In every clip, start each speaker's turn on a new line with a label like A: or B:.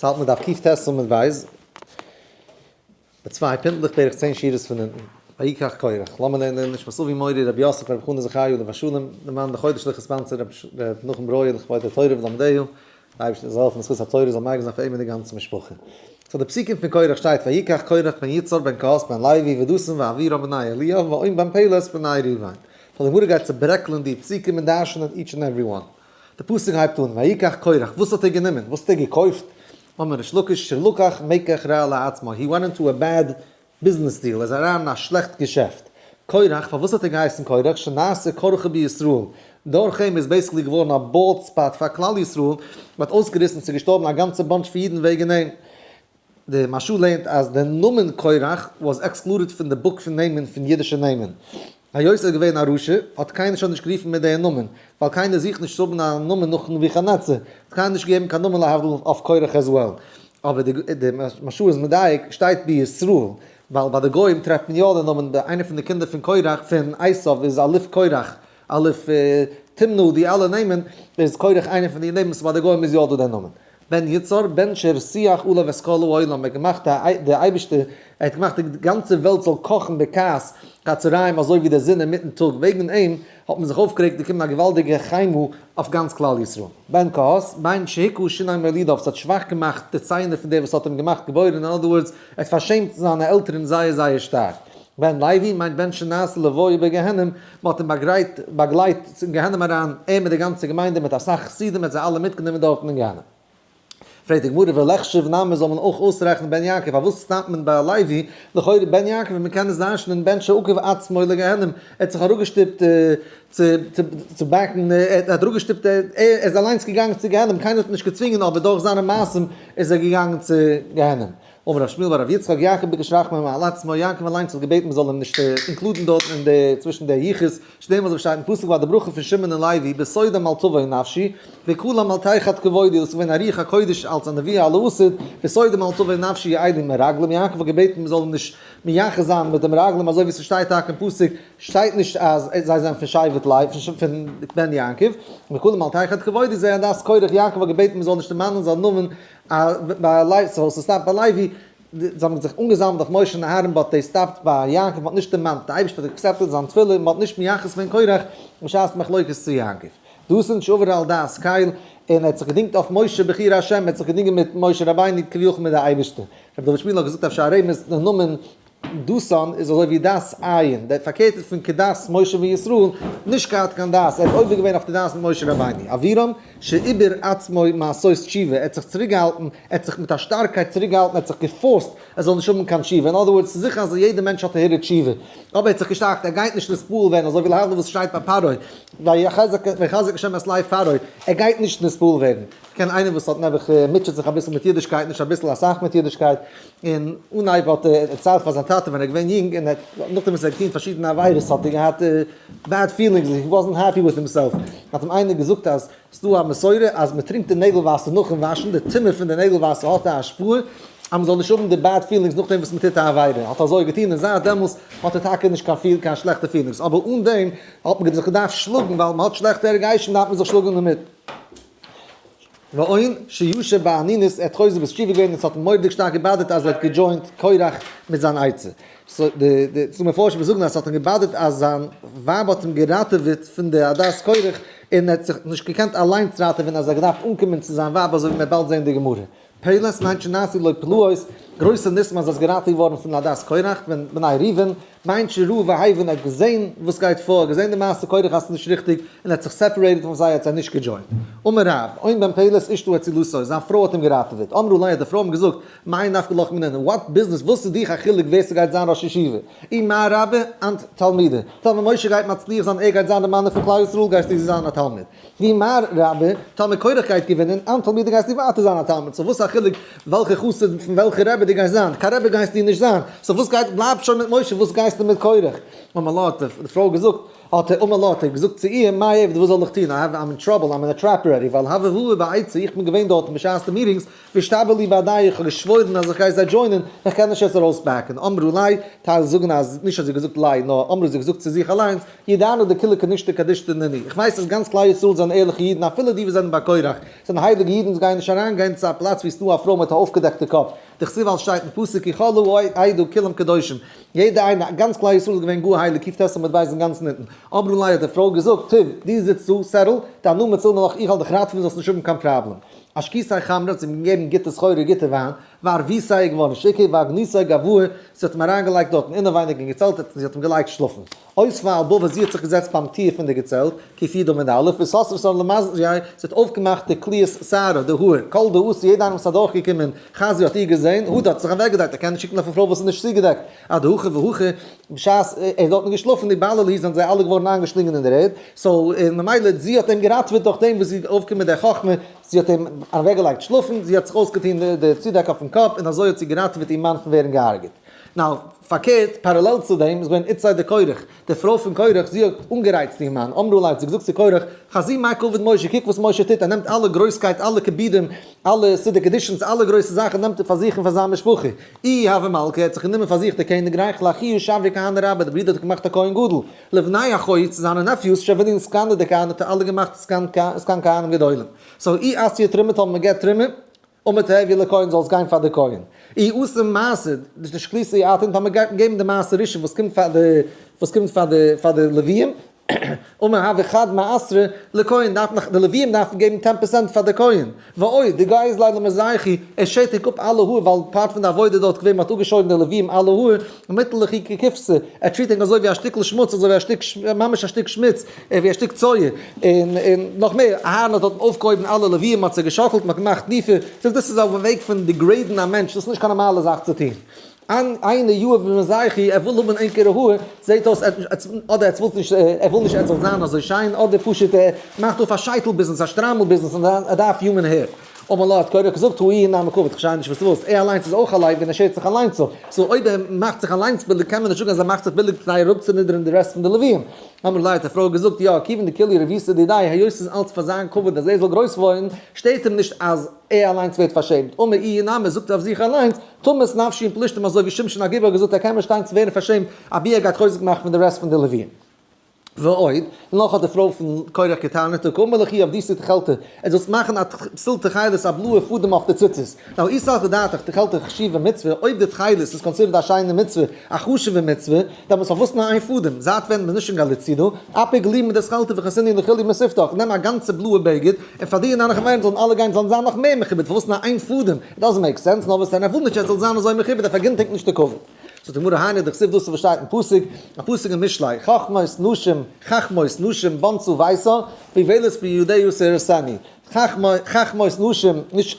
A: ס'האלט מען דף קט עמוד ב', מיט צוויי פינטלעך בערך צען שורות פון אונטן. ויקח קרח. לאמיר לערנען נשמת אבי מורי רבי יוסף רבי חנא זכרי' עליו השלום, די מאן די חודש'ליכע sponsor רבי נחום ברויער לכבוד התורה ולומדיה, די אייבערשטער זאל העלפן זכות התורה זאל מגין זיין פאר אים און די גאנצע משפחה. so די פסוקים פון קרח שטייט ויקח קרח בן יצהר בן קהת בן לוי ודתן ואבירם בני אליאב ואון בן פלת בני ראובן. so די גמרא גייט צוברעקלען די פסוקים און דרש'נען each and every one. די פסוק הייבט אן, ויקח קרח, וואס האט ער גענומען? וואס האט ער געקויפט? אמר ריש לקיש, שלקח מקח רע לעצמו, he went into a bad business deal, ער איז אריין אין א שלעכט געשעפט. קרח, פארוואס האט ער געהייסן קרח? שנעשה קרחה בישראל, דורך אים איז basically געווארן א bald spot פאר כלל ישראל, מען האט אויסגעריסן, ס'איז געשטארבן א גאנצע bunch פון אידן וועגן אים. די מהרש"א לערנט אז די נאמען קרח was excluded פון די book פון נעמען פון אידישע נעמען. היות ער איז געווען א רשע האט קיינער שוין נישט גערופן מיט די נאמען, ווייל קיינער זוכט נישט צו האבן א נאמען נאך נבוכדנצר, האט קיינער נישט געגעבן קיין נאמען להבדיל אויף קרח as well. אבער די מהרש"א איז מדייק, שטייט בישראל, ווייל ביי די גוים טרעפט מען יא די נאמען, איינער פון די קינדער פון קרח פון עשיו איז אלוף קרח, אלוף תמנע, די אלע נעמען איז קרח איינער פון די נעמען, so ביי די גוים איז יא דא די נאמען. בן יצהר, בן שהרתיח עליו את כל העולם, ער האט געמאכט די אייבערשטער, ער האט געמאכט די גאנצע וועלט זאל קאכן בכעס כצהריים אזוי ווי די זון אינמיטן טאג, וועגן אים האט מען זיך אויפגערעגט געקומען א געוואלדיגע חימה אויף גאנץ כלל ישראל. בן קהת, בן שהכה שיני מולידיו, ס'האט שוואך געמאכט די ציינער פון דער וואס האט אים געמאכט געבוירן, אין other words, ער האט פארשעמט זיינע עלטערן זייער זייער שטארק. בן לוי מיינט בן שנעשה לוויה בגיהנום, מען האט אים באגרייט באגלייט צום גיהנום אריין, ער מיט די גאנצע געמיינדע מיט אסאך חסידים, ער האט זיי אלע מיטגענומען דארטן אין גיהנום. פרעגט די גמרא וליחשוב נמי זאל מען אויך אויסרעכענען בן יעקב, פארוואס stop ט מען ביי לוי, לכאורה בן יעקב ווען מען קען עס דרש'נען בן שעקב עצמו לגיהנום, ער האט זיך אראפגעשטופט צו צו באקן, ער האט אראפגעשטופט, ער איז אליינס געגאנגען צו גיהנום, קיינער האט אים נישט געצווינגען אבער דורך זיינע מעשים איז ער געגאנגען צו גיהנום. אמר רב שמואל בר רב יצחק, יעקב ביקש רחמים על עצמו, יעקב אליינס האט געבעטן מ'זאל אים נישט include ן דארט אין די צווישן די יחוס, שנאמר אזוי ווי שטייט אין פסוק ביי די ברכה פון שמעון און לוי, בסודם אל תבוא נפשי, ובקהלם אל תחד כבודי, דאס איז געווען א רוח הקודש אלס א נביא על העתיד, בסודם אל תבוא נפשי אלו מרגלים, יעקב האט געבעטן מ'זאל אים נישט מייחס זיין מיט די מרגלים אזוי ווי ס'שטייט טאקע אין פסוק, שטייט נישט אז זיי זענען פון שבט לוי, פון בן יעקב, ובקהלם אל תחד כבודי זה עדת קורח, יעקב האט געבעטן מ'זאל נישט דערמאנען זיין נאמען ביי לוי, so ס' stop ט ביי לוי, זיי האבן זיך אנגעזאמלט אויף משה און אהרן but they stopped ביי יעקב, מ'האט נישט דערמאנט, די אייבערשטער האט accepted זיין תפילה און מ'האט נישט מייחס געווען קורח בשעת מחלוקת צו יעקב. דתן שעבר על דעת קל, און ער האט זיך געדינגט אויף משה בחיר השם, ער האט זיך געדינגען מיט משה רבינו כביכול מיט די אייבערשטער. רבי דוד שמידל האט געזאגט אויף שערי רמז די נאמען דתן איז אזוי ווי דעת אין, דער פארקערט פון כדת משה וישראל, נישט געהאט קיין דעת, ער האט עובר געווען אויף די דעת מיט משה רבינו. אבירם, שעיבר עצמו מעשות תשובה, ער האט זיך צוריקגעהאלטן, ער האט זיך מיט א שטארקייט צוריקגעהאלטן, ער האט זיך גע force ט ער זאל נישט האבן קיין תשובה, אין other words, ס'איז זיכער אז יעדער מענטש האט א הרהור תשובה, אבער ער האט זיך געשטארקט, ער גייט נישט נתפעל ווערן, אזוי ווי להבדיל וואס שטייט ביי פרעה, ויחזק השם את לב פרעה, ער גייט נישט נתפעל ווערן. כ'קען איינער וואס האט נעבעך מוטשעט זיך אביסל מיט אידישקייט, נישט אביסל אסאך מיט אידישקייט, און אנהייב האט ער דערציילט פאר זיין טאטע ווען ער איז געווען יונג, און ער האט נאכדעם וואס ער האט געטון פארשידענע עבירות האט ער געהאט bad feelings, he wasn't happy with himself, האט אים איינער געזאגט אז ס'דא א מסורה אז מ'טרינקט די נעגל וואסער נאכן וואשן, די טומאה פון די נעגל וואסער האט א השפעה אז מ'זאל נישט האבן די bad feelings נאכדעם וואס מ'טוט א עבירה, האט אזוי געטון און זייט דעמאלס האט ער טאקע נישט קיין שלעכטע feelings, אבער אן דעם האט מען זיך געדארפט שלאגן ווייל מ'האט שלעכטע הרגשים דארף מען זיך שלאגן דערמיט. ואון שיושב באנינות ער האט חוזר בתשובה געווען און ס'האט אים מורא'דיג שטארק געבאדערט אז ער האט גע join ט קורח מיט זיין עצה. so די די צו מפרשים זאגן אז ס'האט אים געבאדערט אז זיין ווייב האט אים געראטעוועט פון די עדת קורח און ער האט זיך נישט געקענט אליינס ראטעווען אז ער האט געדארפט אנקומען צו זיין ווייב אזוי ווי מ'וועט באלד זען די גמרא. פלת מיינט שנעשו לו פלאות, גרויסע ניסים אז ער איז געראטעוועט געווארן פון עדת קורח בן בני ראובן, מיינט שראה והבין ער האט געזען וואס גייט פאר, געזען די מעשה קורח אז ס'איז נישט ריכטיג, און ער האט זיך separated פון זיי, ער האט זיי נישט גע join ט. אמר רב, און בן פלת אשתו הצילתו, זיין פרוי האט אים געראטעוועט. אמרה ליה האט די פרוי אים געזאגט, מאי נפקא לך מינן, what business, וואס איז דיך א חילוק ווער ס'גייט זיין ראש ישיבה, אי מר רבי אנת תלמידה, טאמער משה גייט מצליח זיין ער גייט זיין די מנהיג פון כלל ישראל גייסטו זיין א תלמיד. ואי מר רבי, טאמער קורח גייט געווינען, אנת תלמידה גייסטו ווייטער זיין א תלמיד, so וואס א חילוק וועלכע חסיד פון וועלכע רבי דו גייסט זיין, קיין רבי גייסטו נישט זיין, so וואס גייט, בלייב שוין מיט משה, וואס גייסטו מיט קורח? אמר לה האט די פרוי געזאגט, האט ער אמר לה, האט ער געזאגט צו איר, מה אעבוד, וואס זאל איך טון, I have, I'm in trouble, I'm in a trap already, ווייל הוה הוה בעצה, איך בין געווען דארטן בשעת די meetings, ואשתבע לי בהדייהו, איך האב געשוואוירן אז איך גיי זיי join ען, איך קען נישט יעצט ארויס back ן. אמרה ליה, טייל זאגן אז נישט אז זי האט געזאגט ליה, נאר אמרה זי האט געזאגט צו זיך אליינס, ידענא דכולהו כנישתא קדישא נינהו, איך ווייס אז גאנץ כלל ישראל זענען ערליכע אידן אפילו די וואס זענען ביי קורח, זענען הייליגע אידן זיי גייען נישט אריין גיין צו א פלאץ ווי עס איז דא א פרוי מיט א אויפגעדעקטע קאפ, דכתיב ווייל שטייט אין פסוק כי כל העדה כולם קדושים, יעדע איינע, גאנץ כלל ישראל איז געווען גאר הייליג קט עמוד ב' אינגאנצן אונטן, אמרה ליה האט די פרוי געזאגט, תיב, דו זיצט דא, settle, דאנא מצילנא לך איך וועל דיך ראטעווען זאלסט נישט האבן קיין פראבלעם. אשקיתיה חמרא האט זי אים געגעבן גוטע סחורה גוטע וויין, וערביתיה איז געווארן שיכור, ואגניתיה גואי, זי האט אים אריינגעלייגט דארטן אינעווייניג אין געצעלט און זי האט אים געלייגט שלאפן. אותבה על בבא זי האט זיך געזעצט ביים טיר פון די געצעלט, קי"ד עמוד א', וסתרתן למזייה, זי האט אויפגעמאכט די קליעות שערה, די האר, כל דאתי יעדע איינער וואס איז אדורכגעקומען, חזייה האט איר געזען, הדר האט זיך אוועקגעדרייט, ער קען נישט קוקן אויף א פרוי וואס איז נישט צוגעדעקט, אדהכי והכי, בשעת ער איז דארטן געשלאפן איבלעו להו זענען זיי אלע געווארן איינגעשלינגען אין דער ערד, so און ממילא זי האט אים געראטעוועט דורך דעם וואס זי איז אויפגעקומען מיט דער חכמה, זי האט אים אוועקגעלייגט שלאפן, זי האט זיך אויסגעטון די צודעק אויפן קאפ און אזוי האט זי געראטעוועט איר מאן פון ווערן געהארגעט. now, פארקערט, parallel צו דעם איז געווען אתתיה דקורח, די פרוי פון קורח, זי האט אנגערייצט איר מאן, אמרה ליה האט זי געזאגט צו קורח, חזי מאי קא עביד משה, קוק וואס משה טוט, ער נעמט אלע גרויסקייט, אלע כיבודים, אלע סידור קידושין'ס, אלע גרויסע זאכן נעמט ער פאר זיך און פאר זיין משפחה. איהו הוה מלכא, ער האט זיך גענומען פאר זיך די קעניגרייך, לאחוהי שויה כהנא רבא, די ברודער האט געמאכט א כהן גדול, לבני אחוהי צו זיינע nephews שוינין סגני דכהני האט ער אלע געמאכט סגן כהנים גדולים. so אי אתיא תרומה טאמער מען געבט תרומה, ומתהויא לכהן זאל עס גיין פאר די כהן. אי אתא מעשר, דשקליתא אתין טאמער גייט מען געבן די מעשר ראשון וואס קומט פאר די וואס קומט פאר די פאר די לוויים, ומהוי חד מעשרה לכהן דארף נאך די לוויים דארפן געבן 10% פאר די כהן. ועוד, דגייז ליה למזייחי, ער שערט ענק אפ אלע האר ווייל part פון די עבודה דארט געווען מ'האט אפגעשוירן די לוויים אלע האר, ומטי לכו ככבסא, ער treat ענק אזוי ווי א שטיקל שמוץ אזוי ווי א שטיק ממש א שטיק שמוץ, ווי א שטיק צואה, און און נאך מער, אהרן האט דארטן אויפגעהויבן אלע לוויים מ'האט זיי געשאקלט מ'האט געמאכט תנופה, זאגט דאס איז א וועג פון degrade ן א מענטש, דאס איז נישט קיין נארמאלע זאך צו טון. איינער יהיב במזייחי, ער וויל האבן ענקערע האר, זעהט אויס אדער עטס ווילט נישט, ער וויל נישט עטס זאלט זיין אזוי שיין, אדער פשוט ער מאכט אויף א שייטל ביזנעס, א שטריימל ביזנעס און ער דארף human hair. אמר לה האט קורח געזאגט הא איהו נמי קעביד, כ'שריי נישט וואס דו ווילסט, ער אליינס איז אויך א לוי און ער שערט זיך אליינס אפ, so אויב ער מאכט זיך אליינס ביליג קען מען נישט זאגן אז ער מאכט זיך ביליג כדי אראפצונידערן די rest פון די לוויים. אמרה ליה האט די פרוי געזאגט יא, כיוון דכולהו רויתא דידיה, היות ס'איז אלץ פאר זיין כבוד אז ער זאל גרויס ווערן, שטערט אים נישט אז ער אליינס ווערט פארשעמט, אמר איהו נמי זאגט ער אויף זיך אליינס, תמות נפשי עם פלשתים אזוי ווי שמשון הגיבור האט געזאגט ער קען באשטיין צו ווערן פארשעמט אבי ער גייט חוזק מאכן פון די rest פון די לוויים. ועוד, נאך האט די פרוי פון קורח געטענה'ט וקאמר לכו עבדיתו תכלתא, ער זאלסט מאכן א פתיל תכלת א בלויע פאדעם אויף די ציצית. now אי סלקא דעתך תכלתא חשיבה מצוה, אויב די תכלת איז considered א שיינע מצוה, א חשוב'ע מצוה, דעמאלטס פארוואס נאר איין פאדעם? זייט ווען מ'איז נישט אין גאליציע דא? אפיק גלימא דתכלתא וכסינהו לכולהו מתיבתך, נעם א גאנצע בלויע בגד, און פאר דיר און דיינע חברים זאלן אלע גיין זאלן זיין נאך מער מכובד, פארוואס נאר איין פאדעם? it doesn't make sense, נאר וואס דען ער וויל נישט ער זאל זיין אזוי מכובד, ער פארגינט ענק נישט די כבוד. זאגט די גמרא היינו דכתיב דאס איז וואס שטייט אין פסוק, א פסוק אין משלי, חכמות נשים, חכמות נשים בנתה ביתה, ויבלת בידיה תהרסנה. חכמות נשים, נישט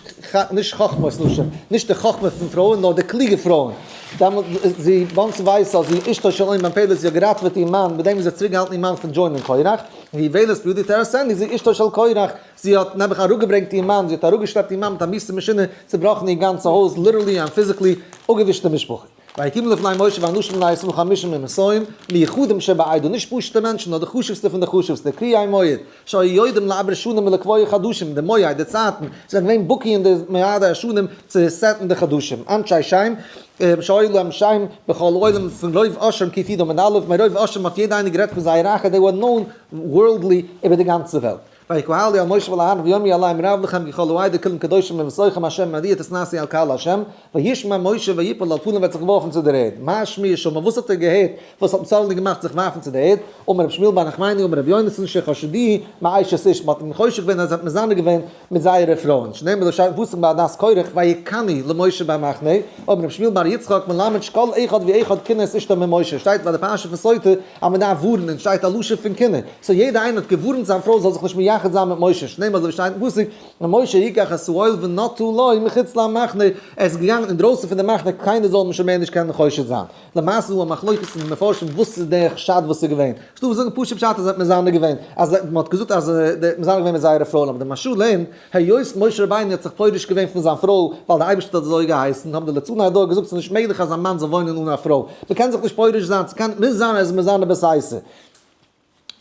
A: חכמות נשים, נישט די חכמה פון פרויען, נאר די קלוגע פרויען. דעמאלט זי בנתה ביתה, זי אשתו של און בן פלת, זי האט געראטעוועט איר מאן, מיט דעם איז זי צוריק געהאלטן איר מאן פון join ען קורח, ואיוולת בידיה תהרסנה, זי אשתו של קורח, זי האט נעבעך אראפגעברענגט איר מאן, זי האט אראפגעשלעפט איר מאן מיט א מיתה משונה, צובראכן איר גאנצע הויז, literally and physically, אפגעווישט די משפחה. ויקומו לפני משה והאנשים בני ישראל חמשים ומאתים, מיוחדים שבעדה, נישט פשוט'ע מענטשן, נאר די חשוב'סטע פון די חשוב'סטע, קריאי מועד, שהיו יודעים לעבר שנים ולקבוע חדשים, די מועד, די צייטן, זיי זענען געווען בקי אין די מועדי השנים צו set ן די חדשים, אנשי שם, שהיו להם שם בכל העולם פון רוב עושרם קי"ד עמוד א', מרוב עושרם האט יעדער איינער גערעדט פון זייער רייכקייט, they were known worldly איבער די גאנצע וועלט. ויקהלו אל משה ואל אהרן ויאמרו אליהם רב לכם כי כל העדה כולם קדושים בבתוכם ה' מדוע תתנשאו על קהל ה' וישמע משה ויפול על פניו ער האט זיך געווארפן צו דער ערד מה שמועה שמע וואס האט ער געהערט וואס האט אים suddenly געמאכט זיך ווארפן צו דער ערד אמר רבי שמואל בר נחמני אמר רבי יונתן שחשדוהו מאשת איש מען האט אים חושד געווען אז ער האט מזנה געווען מיט זייערע פרויען שנאמר דאס שטייט אין פסוק בעדת קורח ויקנאו למשה במחנה אמר רבי שמואל בר יצחק מלמד שכל אחד ואחד קינא את אשתו ממשה שטייט ביי די פרשה פון סוטה אז מען דארף ווארענען שטייט א לשון פון קנאה, so יעדער איינער האט געווארענט זיין פרוי זאל זיך נישט מייחד זיין מיט משה, שנאמר אזוי ווי שטייט אין פסוק, ומשה יקח את האוהל ונטה לו מחוץ למחנה, ער איז געגאנגען אינדרויסן פון די מחנה קיינער זאל אים שוין מער נישט קענען חושד זיין. למעשה איז דא א מחלוקת אין די מפרשים וואס איז דער חשד וואס איז געווען, ס'דא וואס זאגן פשוט פשט אז ער האט מזנה געווען, אז מען האט געזאגט אז ער האט מזנה געווען מיט זייערע פרויען, אבער די מהרש"א לערנט, היות משה רבינו האט זיך פורש געווען פון זיין פרוי ווייל דער אייבערשטער האט אזוי געהייסן, האבן די ליצני הדור געזאגט ס'איז נישט מעגליך אז א מאן זאל וואוינען אן א פרוי, מ'קען זיך נישט פורש זיין, ס'קען מוז זיין ער איז מזנה בסתר.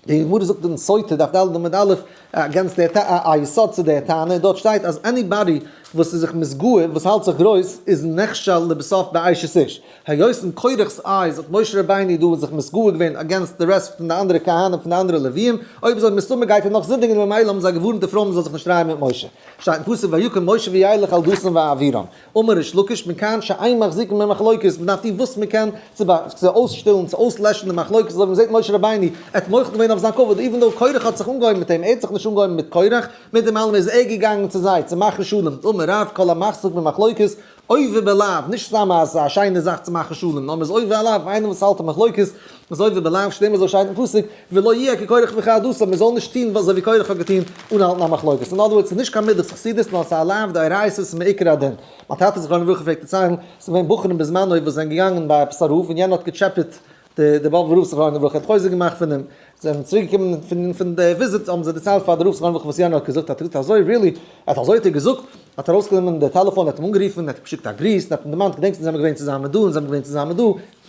A: די גמרא זאגט אין סוטה דף ד' עמוד א' against די א יסוד צו די טענה, דארט שטייט אז anybody וואס איז זיך מתגאה, וואס האלט זיך גרויס, איז נכשל לבסוף באשת איש. היות אין קורח'ס eyes האט משה רבינו דא זיך מתגאה געווען against די rest פון די אנדערע כהנים פון די אנדערע לוויים, אויב אזוי מסתמא גייט ער נאך זינדיגן און ממילא האבן זיי געווארנט די פרויען מען זאל זיך נישט דרייען מיט משה. שטייט אין פסוק ויקום משה וילך אל דתן ואבירם. אמר ריש לקיש מכאן שאין מחזיקין במחלוקת, מען דארף טון וואס מען קען צו צו אויסשטילן צו אויסלעשן די מחלוקת, אזוי ווי מען זעט משה רבינו ער האט מוחל געווען אויף זיין כבוד even though קורח האט זיך אנגעהויבן מיט אים, ער האט זיך נישט אנגעהויבן מיט קורח, מיט דעם אלעם איז ער געגאנגען צו זיי צו מאכן שלום, אמר רב כל המחזיק במחלוקת עובר בלאו, נישט סתם אז ס'איז א שיינע זאך צו מאכן שלום, נאר מ'איז עובר א לאו, איינער וואס האלט א מחלוקת איז עובר בלאו, שנאמר אזוי שטייט אין פסוק, ולא יהיה כקורח וכעדתו, מ'זאל נישט טון אזוי ווי קורח האט געטון, אנהאלטן א מחלוקת. אין other words, ס'איז נישט קיין מידת חסידות, נאר ס'איז א לאו דאורייתא, ס'איז מעיקר הדין. מיין טאטע זכרונו לברכה פלעגט דערציילן, ס'איז געווען בחורים בזמנו וואס זענען געגאנגען ביי עפעס א רב און יענער האט געטשעפעט די די באבובער רב זכרונו לברכה האט חוזק געמאכט פון אים, זיי זענען צוריק געקומען פון פון די visit האבן זיי דערציילט פאר די רב זכרונו לברכה וואס יענער האט געזאגט, האט ער געזאגט אזוי really? ער האט אזוי האט ער געזאגט? האט ער ארויסגענומען די טעלעפאן האט אים אנגערופן האט אים געשיקט א גריס און האט אים דערמאנט געדענקסט אונז זעמער געווען צוזאמען דא אונז זעמער געווען צוזאמען דא,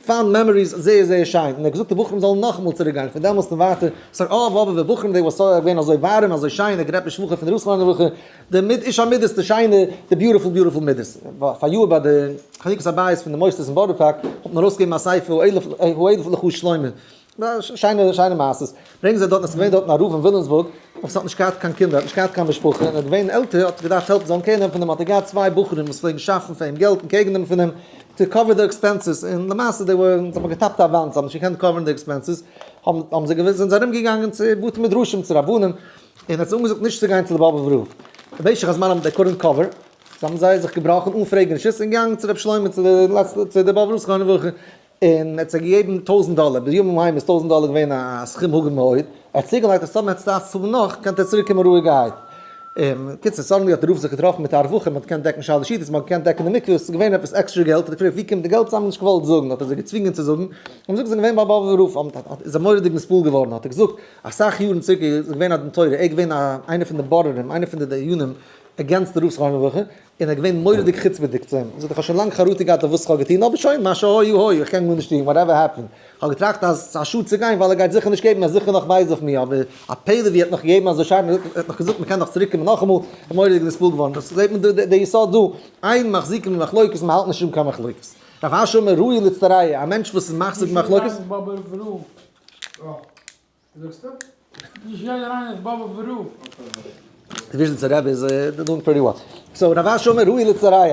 A: fond memories זייער זייער שיין, און ער האט געזאגט די בחורים זאלן נאכאמאל צוריק גיין פון דעמאלסט און ווייטער, סאו אה באבובער בחורים they were so געווען אזוי ווארעם אזוי שיין ער האט גערעדט בשבחו פון די רב זכרונו לברכה, די מיד איש המידות די שיינע די beautiful beautiful מידות. פאריאר ביי די חנוכת הבית פון די מוסדות אין בארא פארק האט מען ארויסגעגעבן א ספר האלף לך שלמה, שיינע שיינע מעשות, ברענגען זיי דארטן אז ס'איז געווען דארטן א רב אין וויליאמסבורג וואס האט נישט געהאט קיין קינדער האט נישט געהאט קיין משפחה און ער איז געווען עלטער האט געדארפט help זאלן care נעמען פון אים האט ער געהאט צוויי בחורים וואס פלעגן שאפן פאר אים געלט און care גענומען פון אים to cover די expenses און למעשה they were זיי האבן געטאפט א וואנט זיי האבן נישט געקענט cover ן די expenses האבן זיי זענען זיי ארום געגאנגען צו בתי מדרשים צו רבנים און האט זיי אנגעזאגט נישט צו גיין צו די באבובער רב. במשך הזמן האבן they couldn't cover, זיי האבן זיי זיך געבראכן אן פרעגן רשות און געגאנגען צו רבי שלמה צו די לעצטע צו די באבובער רב זכרונו לברכה און ער האט זיי געגעבן טויזנט דאלער, בימים ההם איז טויזנט דאלער געווען א סכום הגון מאוד, ער האט צוגעלייגט אז טאמער עטס דארפטס האבן נאך קענט עטס צוריק קומען רואיגערהייט. און קיצור suddenly האט די רב זיך געטראפן מיט א הרווחה, מען האט געקענט דעקן שלש סעודות, מען האט געקענט דעקן די מקווה, עס איז געווען עפעס עקסטרע געלט, האט ער געפרעגט ווי קומט די געלט, זיי האבן נישט געוואלט זאגן, האט ער זיי געצווינגען צו זאגן, האבן זיי געזאגט זיי זענען געווען ביי באבובער רב, איז ער מורא'דיג נתפעל געווארן, האט ער געזאגט, אסאך יארן צוריק איז געווען א דין תורה, ער איז געווען א איינער פון די בוררים, איינער פון די דיינים against די רב זכרונו לברכה, און ער איז געווען מורא'דיג חוצפה'דיג צו אים, ער זאגט איך האב שוין לאנג חרטה געהאט אויף וואס איך האב געטון, אבער שוין, מה שהיה היה, איך קען גארנישט טון, whatever happened, איך האב געטראכט אז ס'איז א שאד צו גיין ווייל ער גייט זיכער נישט געבן, ער איז זיכער נאך בייז אויף מיר, אבער א פלא ווי ער האט נאך געגעבן אזוי שארף, ער האט נאך געזאגט מ'קען נאך צוריק קומען נאכאמאל, איז מורא'דיג נתפעל געווארן, דאס זעט מען דא די יסוד דא, אין מחזיקין במחלוקת, מ'האלט נישט אן קיין מחלוקת. רב אשי אמר ראוי להצטרע, א מענטש וואס איז מחזיק במחלוקת.
B: נישט יעדער איינער איז באבובער רב.
A: די וויזשניצער רבי איז doing pretty well. So רב אשי אמר ראוי להצטרע.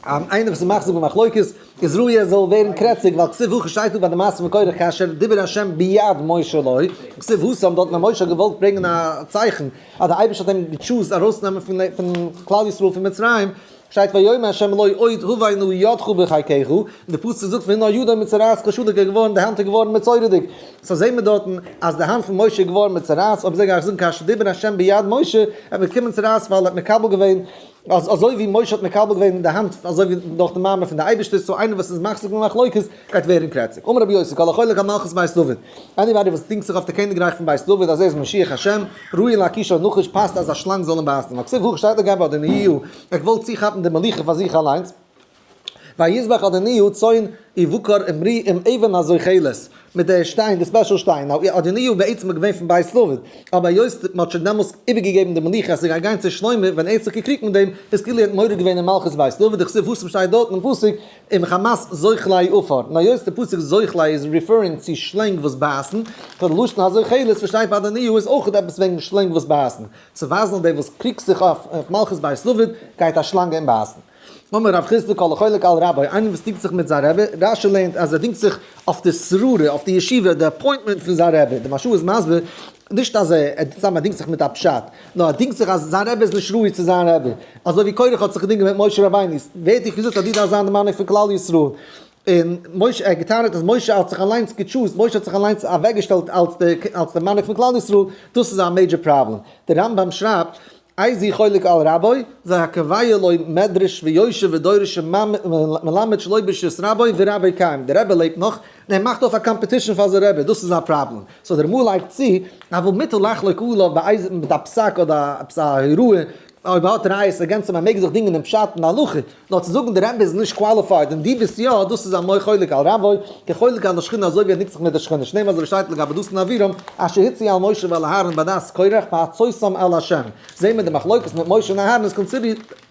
A: איינער וואס איז מחזיק במחלוקת איז ראוי ער זאל ווערן קרעציג ווייל כתיב הכא שטייט דא ביי די מעשה פון קורח כאשר דיבר השם ביד משה לו כתיב התם דארט ווען משה האט געוואלט ברענגען א צייכן אז די אייבערשטער האט אים גע choose ט ארויסנעמען פון כלל ישראל פון מצרים שטייט ויאמר ה' לו עוד הבא נא ידך בחיקך, און די פסוק זאגט והנה ידו מצורעת כשלג איז געווארן די האנט איז געווארן מצורע'דיג, so זעהן מיר דארטן אז די האנט פון משה איז געווארן מצורעת, אויב אזוי גיי איך זאגן כאשר דיבר ה' ביד משה, ער האט באקומען צרעת ווייל ער האט מקבל געווען, אז אזוי ווי משה האט מקבל געווען די האנט אזוי ווי דורך די מאמר פון די אייבערשטער, so איינער וואס איז מחזיק במחלוקת גייט ווערן קרעציג. אמר רבי יוסי כל החולק על מלכות בית דוד, anybody וואס דינגט זיך אויף די קעניגרייך פון בית דוד אז ער איז משיח השם, ראוי להכישו נחש פאסט אז א שלאנג זאל אים בייסן, וכתיב הכא שטייט לגבי אדוניהו, ער האט געוואלט צוכאפן די מלוכה פאר זיך אליינס, ויזבח אדוניהו צאן ובקר עם רי עם אבן הזוחלת, מיט די שטיין, די special שטיין, now אדוניהו בעצם איז געווען פון בית דוד, אבער היות מען האט שוין דעמאלס איבערגעגעבן די מלוכה אז ס'גייט גיין צו שלמה, ווען ער האט זיך געקריגט מיט דעם, איז כאילו ער האט מורד געווען אין מלכות בית דוד, דכתיב התם שטייט דארט אין פסוק, ומחמת זוחלי עפר, און היות די פסוק זוחלי איז referring צו שלענג וואס בייסן, so די לשון הזוחלת וואס שטייט ביי אדוניהו איז אויך עפעס וועגן שלענג וואס בייסן, צו ווייזן אז דער וואס קריגט זיך אויף מלכות בית דוד גייט א שלאנג אים בייסן. אמר רב חסדא כל החולק על רבו, איינער וואס דינגט זיך מיט זיין רבי, רשי לערנט אז ער דינגט זיך אויף די שררה, אויף די ישיבה, די appointment פון זיין רבי, די מהרש"א איז מסביר, נישט אז ער סתם ער דינגט זיך מיט א פשט, נאר ער דינגט זיך אז זיין רבי איז נישט ראוי צו זיין רבי, אזוי ווי קורח האט זיך געדינגען מיט משה רבינו, ווער האט דיך געזאגט אז דו דארפסט זיין די מנהיג פון כלל ישראל? און משה, ער האט געטענה'ט אז משה האט זיך אליינס גע choose ט, משה האט זיך אליינס אוועקגעשטעלט אלס די אלס די מנהיג פון כלל ישראל, דאס איז א major problem. דער רמב"ם שרייבט, איזהו חולק על רבו, זה הקובע לו מדרש ויושב ודורש ומלמד שלא ברשות רבו ורבו קיים, דער רבי לעבט נאך, און ער מאכט אויף א competition פאר זיין רבי, דאס איז א פראבלעם. so דער רמ"א לייגט צו, אבל מותר לחלוק עליו באיזה מיט א פסק אדער עפעס א הוראה. אויב ער האט ראיות against אים ער מעג זיך דינגען אין פשט און הלכה, נאר צו זאגן די רבי איז נישט qualified און דו ביסט יא, דאס איז א מח חולק על רבו, כחולק על השכינה אזוי ווי ער דינגט זיך מיט די שכינה, שנאמר אזוי ווי שטייט לגבי דתן ואבירם, אשר הצו על משה ועל אהרן בעדת קורח בהצותם על השם, זעהן מיר די מחלוקת מיט משה און אהרן איז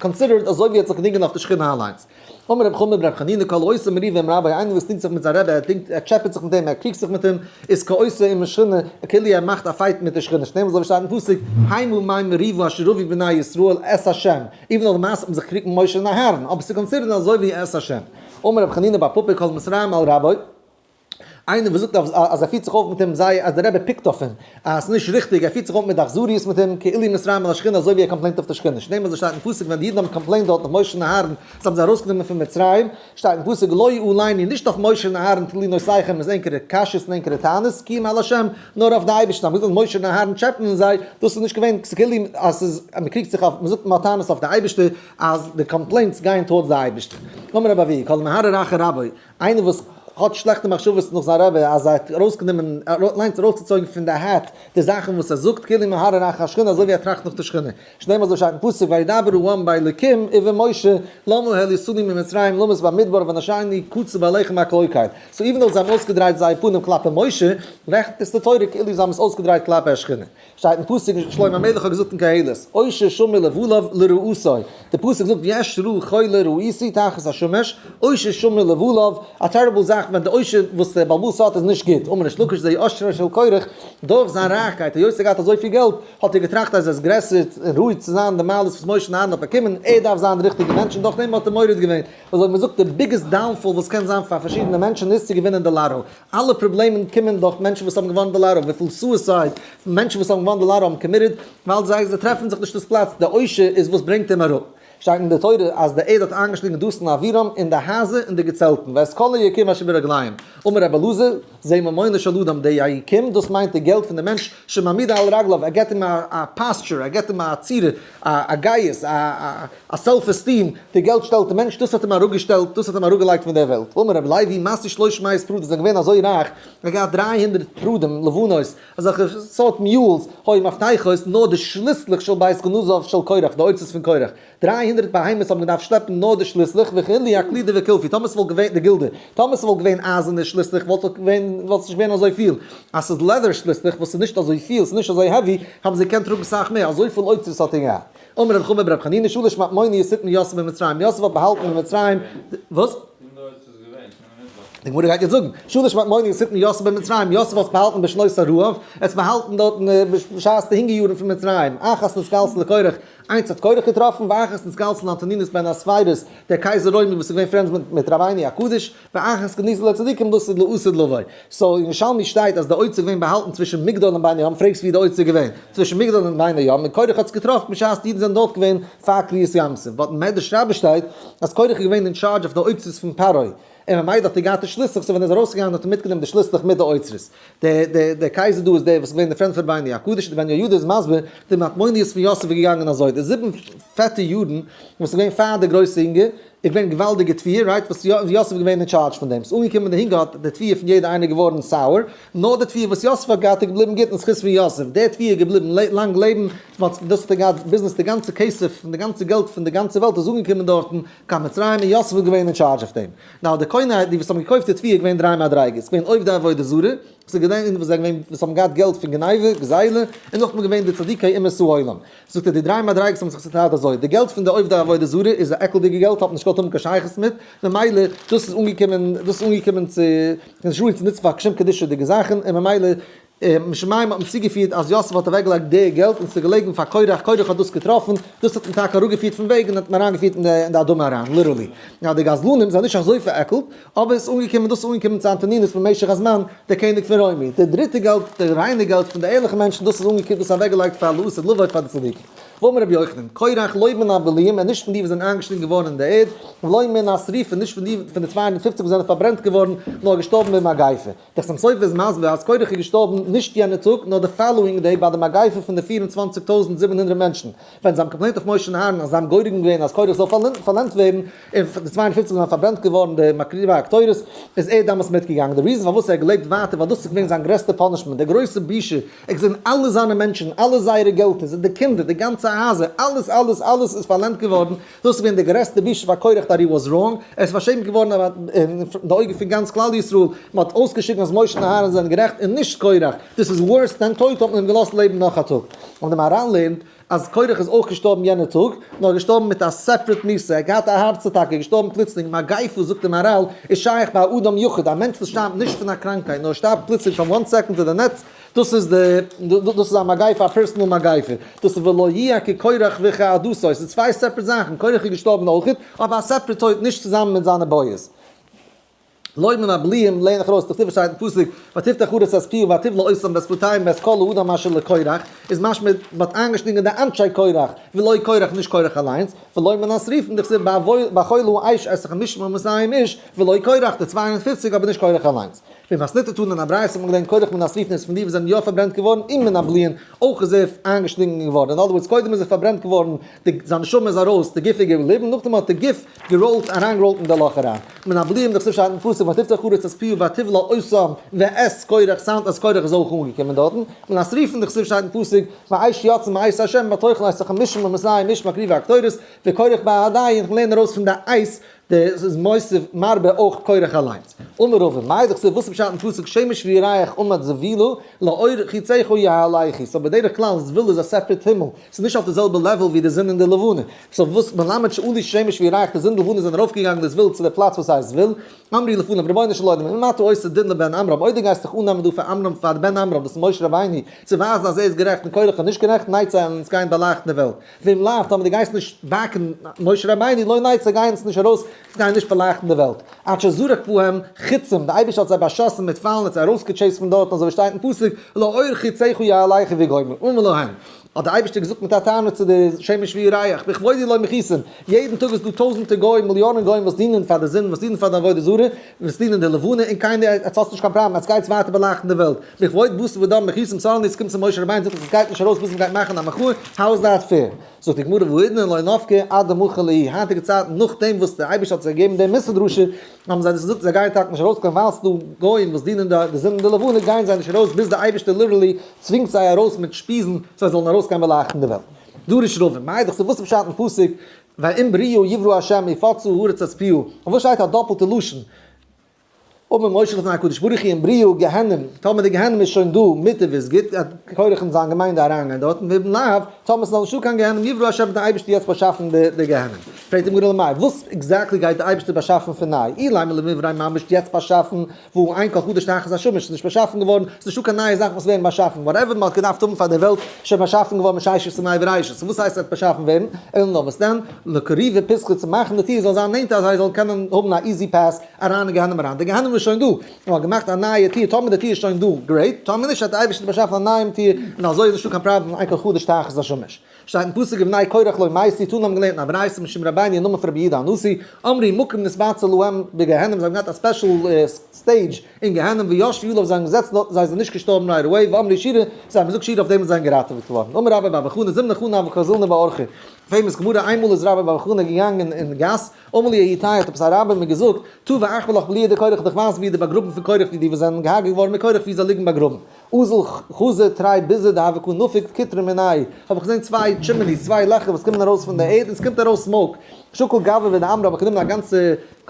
A: considered אזוי ווי ער האט זיך געדינגען אויף די שכינה אליינס. אמר רבי חמא ברבי חנינא כל העושה מריבה עם רבו איינער וואס דינגט זיך מיט זיין רבי ער דינגט ער טשעפעט זיך מיט אים ער קריגט זיך מיט אים איז כעושה עם השכינה כאילו ער מאכט א fight מיט די שכינה שנאמר אזוי ווי שטייט אין פסוק המה מי מריבה אשר רבו בני ישראל את השם even though למעשה האט מען זיך געקריגט מיט משה און אהרן אבער ס'איז considered אזוי ווי את השם אמר רבי חנינא בר פפא כל המתרעם על רבו איינער וואס זאגט אז ער פירט זיך אויף מיט אים זייער אז דער רבי pick ט אויף אים אז ס'איז נישט ריכטיג ער פירט זיך אויף מיט אכזריות מיט אים כאילו מתרעם על השכינה אזוי ווי ער complain ט אויף די שכינה שנאמר אזוי שטייט אין פסוק ווען די אידן האבן complained דארט אויף משה און אהרן זיי האבן זיי ארויסגענומען פון מצרים שטייט אין פסוק לא עלינו נישט אויף משה און אהרן תלונותיכם איז ענקערע קשיות און ענקערע טענות כי אם על השם נאר אויף די אייבערשטן אז מ'זאגט אז משה און אהרן טשעפענען זיי דאס איז נישט געווען כאילו אז ס'איז אז מ'קריגט זיך אויף מ'זאגט מ'האט טענות אויף די אייבערשטער אז די complaints גייען towards די אייבערשטער אמר רבי אבהו כל המהרהר אחר רבו איינער וואס האט שלעכטע מחשבות נאך זיין רבי אז ער האט ארויסגענומען אליינס ארויסגעצויגן פון די hat די זאכן וואס ער זאגט כאילו מהרהר אחר השכינה אזוי ווי ער טראכט נאך די שכינה שנאמר אזוי שטייט אין פסוק וידבר העם באלקים ובמשה למה העליתנו ממצרים למות במדבר ונפשנו קצה בלחם הקלוקל so even though זיי האבן אויסגעדרייט זייער פנים כלפי משה רעכנט עס די תורה כאילו זיי האבן עס אויסגעדרייט כלפי השכינה. שטייט אין פסוק שלמה המלך האט געזאגט אין קהלת, עושר שמור לבעליו לרעתו, די פסוק זאגט יש רעה חולה ראיתי תחת השמש, עושר שמור לבעליו, א terrible זאך ווען די עושר וואס דער בעל הבית האט איז נישט גוט, אמר ריש לקיש זה עושרו של קורח, דורך זיין רייכקייט היות ער געהאט אזויפיל געלט האט ער געטראכט אז ער איז גרעסער און ראוי צו זיין די מעלות וואס משה און אהרן האט באקומען, ער דארף זיין די ריכטיגע מענטש און דורך דעם האט ער מורד געווען, אזוי ווי מען זאגט די biggest downfall וואס קען זיין פאר פארשידענע מענטשן איז צו געווינען די לאטא, אלע פראבלעמען קומען דורך מענטשן וואס האבן געוואנען די לאטא, וויפיל suicide מענטשן וואס האבן געוואנען די לאטא האבן committed, ווייל זיי זיי טרעפן זיך נישט דאס פלאץ, די עושר איז וואס ברענגט אים אראפ. שטייט אין די תורה אז די ערד האט איינגעשלינגען דתן ואבירם און די הייזער און די געצעלטן, ואת כל היקום אשר ברגליהם. אמר רבי אלעזר, זה ממונו של אדם, די היקום, דאס מיינט די געלט פון די מענטש, שמעמידו על רגליו, ער געבט אים א posture, ער געבט אים א צורה, א גאות, א self esteem, די געלט שטעלט די מענטש, דאס האט אים אראפגעשטעלט, דאס האט אים אראפגעלייגט פון דער וועלט. אמר רבי לוי, משוי שלוש מאות פרדות זענען געווען אזוי רייך, ער האט געהאט 300 פרדים לבנות, אזעלכע סארט mules, היו מפתחות, נאר די שליסלעך של בית גנזיו של קורח, די אוצרות פון קורח. 300 בהמות האבן געדארפט שלעפן נאר די שליסלעך, וכולי אקלידא וקילפי, טאמער ס'וואלט געווען די גילדע, טאמער ס'וואלט געווען אייזערנע שליסלעך וואלט עס געווען, וואלט עס נישט געווען אזויפיל, אז ס'איז leather שליסלעך וואס איז נישט אזויפיל, ס'איז נישט אזוי heavy, האבן זיי געקענט טראגן סאך מער, אזויפיל אוצרות האט ער געהאט. אמר רב חמא ברב חנינא שלש מטמוניות הטמין יוסף במצרים, יוסף האט באהאלטן אין מצרים, וואס? די גמרא גייט יעצט זאגן, שלש מטמוניות הטמין יוסף במצרים, יוסף האט עס באהאלטן בשנות הרעב, ער האט עס באהאלטן דארטן בשעת די הונגער יארן פון מצרים, אחת נתגלתה לקורח, איינס האט קורח געטראפן, ואחת נתגלתה לאנטונינוס בן הספיירוס, דער קייזער רוימי וואס איז געווען friends מיט רבינו הקדוש, ואחת גנוזה לצדיקים דאס איז לעתיד לבוא. so אין ירושלמי שטייט אז די אוצר איז געווען באהאלטן צווישן מגדול און ביני ים, פרעגסט ווי די אוצר איז געווען? צווישן מגדול און ביני ים, און קורח האט עס געטראפן בשעת די אידן זענען דארט געווען פאר קריעת ים סוף, but אין מדרש רבה שטייט אז קורח איז געווען אין charge אויף די אוצרות פון פרעה, און ממילא האט ער געהאט די שליסלעך, so ווען ער איז ארויסגעגאנגען האט ער מיטגענומען די שליסלעך מיט די אוצרות. דער קייזער דא איז דער וואס איז געווען דער friend פון רבינו הקדוש, דער בן יהוידע איז מסביר, די מטמוניות פון יוסף איז געגאנגען אזוי, די זיבן פעטע יארן וואס איז געווען פאר די גרויסע הונגער, איז געווען געוואלדיגע תבואה, right, וואס יוסף איז געווען אין charge פון דעם, ס'איז אנגעקומען די הונגער האט די תבואה פון יעדער איינער געווארן sour, נאר די תבואה וואס יוסף האט געהאט איז געבליבן גוט אין זכות פון יוסף, די תבואה איז געבליבן לאנג לעבן, ווייל דאס האט ער געהאט ביזנעס די גאנצע כסף פון די גאנצע געלט פון די גאנצע וועלט איז אנגעקומען דארטן קיין מצרים און יוסף איז געווען אין charge אויף דעם. now די קונה די וואס האבן געקויפט די תבואה איז געווען דריי מדריגות, ס'איז געווען עובדי עבודה זרה, ס'איז געווען וואס זענען געווען וואס האבן געהאט געלט פון גניבה, גזילה, און נאכדעם איז געווען די צדיקי אומות העולם. זאגט ער די דריי מדריגות האבן זיך צוטיילט אזוי, די געלט פון די עובדי עבודה זרה איז א עקלדיגע געלט האט מען נישט געוואלט האבן קיין שייכות מיט, ממילא דאס איז אנגעקומען דאס איז אנגעקומען צו נישט ראוי צו נוצן פאר קיין שום קדושה'דיגע זאכן, און ממילא משמים האט מען צוגעפירט אז יוסף האט אוועקגעלייגט די געלט און ס'איז געלעגן פאר קורח, קורח האט דאס געטראפן, דאס האט אים טאקע אראפגעפירט פון וועג און האט אים אריינגעפירט אין די אדמה אריין, literally. יא, די גזלנים זענען נישט אזוי פארעקלט, אבער עס איז אנגעקומען, דאס איז אנגעקומען צו אנטונינוס במשך הזמן, דער קעניג פון רוימי. די דריטע געלט, די ריינע געלט פון די ערליכע מענטשן, דאס איז אנגעקומען, דאס איז אוועקגעלייגט פאר לעתיד לבוא פאר די צדיקים. ואמר רבי יוחנן, קורח לא מן הבלועים, ער איז נישט פון די וואס זענען איינגעשלינגען געווארן אין די ערד, ולא מן השרופים, נישט פון די פון די 250 וואס זענען פארברענט געווארן, נאר געשטארבן במגיפה. דער חתם סופר איז מסביר אז קורח איז געשטארבן נישט יענע טאג נאר די following day ביי די מגיפה פון די 24,700 מענטשן, ווען זיי האבן complainט אויף משה און אהרן אז זיי האבן גורם געווען אז קורח זאל פארלענדט ווערן און די 250 זענען פארברענט געווארן די מקריבי הקטורת, איז ער דאמאלס מיטגעגאנגען. די reason פארוואס ער האט געלעבט ווייטער ווייל דאס איז געווען זיין גרעסטע punishment, די גרויסע בושה, ער האט געזען אלע זיינע מענטשן, אלע זייערע געלטער, די קינדער, די גאנצע. גאנצע הייזער, אלעס אלעס אלעס איז פארלענדט געווארן, דאס איז געווען די גרעסטע בושה פאר קורח that he was wrong, ער איז פארשעמט געווארן אין די אויגן פון גאנץ כלל ישראל, מען האט אויסגעשריגן אז משה און אהרן זענען גערעכט און נישט קורח, דאס איז worse than טויט האט מען אים געלאזט לעבן נאך א טאג. און די מהר"ל לערנט אז קורח איז אויך געשטארבן יענע טאג, נאר געשטארבן מיט א separate מיתה, ער האט געהאט א הארץ אטאקע, געשטארבן פלוצלינג, מגיפה זאגט די מהר"ל איז שייך ביי א אדם יחיד, א מענטש וואס שטארבט נישט פון א קראנקייט נאר שטארבט פלוצלינג from one second to the next, דאס איז די, דאס איז א מגיפה, א personal מגיפה. דאס איז ולא יהיה כקורח וכעדתו, עס איז צוויי separate זאכן, קורח איז געשטארבן אויכעט, אבער א separate טויט נישט צוזאמען מיט זיינע boys. לא מן הבלועים לערן איך ארויס, דכתיב שטייט אין פסוק, ותפתח הארץ את פיה ותבלע אותם ואת שפתיים ואת כל האדם אשר לקורח, איז משמע מען האט איינגעשלינגען די אנשי קורח, ולא קורח נישט קורח אליינס, ולא מן השרופים דכתיב באכלה האש את החמשים ומאתים איש, ולא קורח די 250 אבער נישט קורח אליינס. במתניתא תנא אין א ברייתא האט מען געלערנט קורח מן השרופים איז פון די וואס זענען יא פארברענט געווארן און מן הבלועים אויך איז ער איינגעשלינגען געווארן, אין other words קודם איז ער פארברענט געווארן די זיין נשמה איז ארויס די גוף איז געבליבן נאכדעם האט די גוף געראולט אריינגעראולט אין די לאך אריין. מן הבלועים דכתיב שטייט אין פסוק ותפתח הארץ את פיה ותבלע אותם ואת קורח sound אז קורח איז אויך אנגעקומען דארטן. מן השרופים דכתיב שטייט אין פסוק והאש יצאה מאת ה' ותאכל את החמשים ומאתים איש מקריבי הקטורת וקורח בהדייהו און כ'לערן ארויס פון די אש די איז מוסיף מרבה אויך קורח אליינס. אמר רבא, מאי דכתיב וואס איז פשט אין פסוק שמש וירח עמד זבולה לאור חציך יהלכו, so בדרך כלל זבול איז א separate הימל, ס'איז נישט אויף די זעלבע level ווי די זון און די לבנה, so וואס מלמד שעלו שמש וירח די זון און די לבנה זענען ארויפגעגאנגען לזבול צו די פלאץ וואס הייסט זבול, אמרו לפניו רבונו של עולם אם אתה עושה דין לבן עמרם אויב דו גייסט דיך אננעמען דא פאר עמרם פאר בן עמרם דאס איז משה רבינו צו ווייזן אז ער איז גערעכט און קורח איז נישט גערעכט נצא און אונז גייען באלייכטן די וועלט. ואם לאו, טאמער דו גייסט נישט back ן משה רבינו, לא נצא גייען אונז נישט ארויס, אונז גייען נישט באלייכטן די וועלט. עד שזרק בהם חיצים, די אייבערשטער האט זיי באשאסן מיט פיילן, האט זיי ארויסגע chase ט פון דארטן, אזוי ווי שטייט אין פסוק, לאור חציך יהלכו וגומר, אמר להם, האט דער אייבערשטער געזאגט מיט א טענה צו די שמש וירח, בכבודי לא מחיתם, יעדן טאג איז דא טויזנטער גוים, מיליאנען גוים וואס דינען פאר די זון, וואס דינען פאר די עבודה זרה, וואס דינען די לבנה, און קיינער, עטס האטס נישט קיין פראבלעם, עטס גייטס ווייטער באלייכטן די וועלט. בכבוד בשר ודם מחיתם צר לי, עס קומט צו משה רבינו זאגט אז עס גייט נישט ארויס ביז מען גייט מאכן א מחאה, how is that fair? זאגט די גמרא והאידנא לא נפקי עד דמחו להו, היינטיגע צייטן נאכדעם וואס דער אייבערשטער האט זיי געגעבן דעם מוסר דרשה, האבן זיי דאס געזאגט זיי גייען טאקע נישט ארויסקומען ווייל ס'דא גוים וואס דינען די זון און די לבנה גייען זיי נישט ארויס ביז דער אייבערשטער literally צווינגט זיי ארויס מיט שפיזן זיי זאלן ארויסגיין באלייכטן די וועלט. דרש רבא, מאי דכתיב וואס איז פשט אין פסוק ואם בריאה יברא ה' יפצה הארץ את פיה, אויף וואס שטייט א דאפלטע לשון? אמר משה לפני הקדוש ברוך הוא אם בריאה גיהנום, טאמער די גיהנום איז שוין דא, מוטב איז גוט, אז קורח און זיין געמיינדע אריינגיין דארטן, ואם לאו, טאמער ס'איז נאך נישטא קיין גיהנום, יברא השם האט דער אייבערשטער יעצט באשאפן די גיהנום. פרעגט די גמרא למאי, וואס exactly גייט דער אייבערשטער באשאפן פון ניי? אילימא למיברא ממש יעצט באשאפן, והא אין כל חדש תחת השמש, ס'איז נישט באשאפן געווארן, ס'איז נישטא קיין נייע זאכן וואס ווערן באשאפן, whatever מ'האט געדארפט האבן פאר די וועלט איז שוין באשאפן געווארן מששת ימי בראשית, so וואס הייסט ס'וועט באשאפן ווערן? אלא נאר וואס דען? לקרובי פתחא צו מאכן די טיר זאל זיין נענטער אז זיי זאלן קענען האבן א easy pass אריין אין גיהנום אריין, די גיהנום איז שוין דא, מען האט געמאכט א נייע טיר, טאמער די טיר איז שוין דא, great, טאמער נישט האט די אייבערשטער באשאפן א נייעם טיר, און אזוי איז נישטא קיין פראבלעם אין כל חדש תחת השמש. שטייט אין פסוק ובני קורח לא מתו, תנא האבן געלערנט אין א ברייתא משום רבינו אין נאמען פון רבי יהודה הנשיא, אמרו מקום נתבצר להם בגיהנום, זיי האבן געהאט א special stage אין גיהנום וישבו עליו, זיי האבן געזעצן דארט און זיי זענען נישט געשטארבן right away, ואמרו שירה, זיי האבן געזאגט שירה אויף דעם און זיי זענען געראטעוועט געווארן. אמר רבה בר בר חנה זימנא חנא הוה קאזילנא באורחא, famous גמרא, איינמאל איז רבה בר בר חנה געגאנגען אין גאס, אמר ליה ההוא טייעא האט עפעס א רבי מיר געזאגט, תא ואחוי לך בלועי דקורח דיך ווייזן ווי די באגראבן פון קורח ווי די וואס זענען געהארגעט געווארן מיט קורח ווי זיי ליגן באגראבן. אזל חזא תרי ביזי דהוו קא נפיק קוטרא מינייהו, האב איך געזען צוויי chimneys, צוויי לעכער וואס קומען ארויס פון די ערד און עס קומט ארויס smoke. שקל גברא ודעמרא האב איך גענומען א גאנצע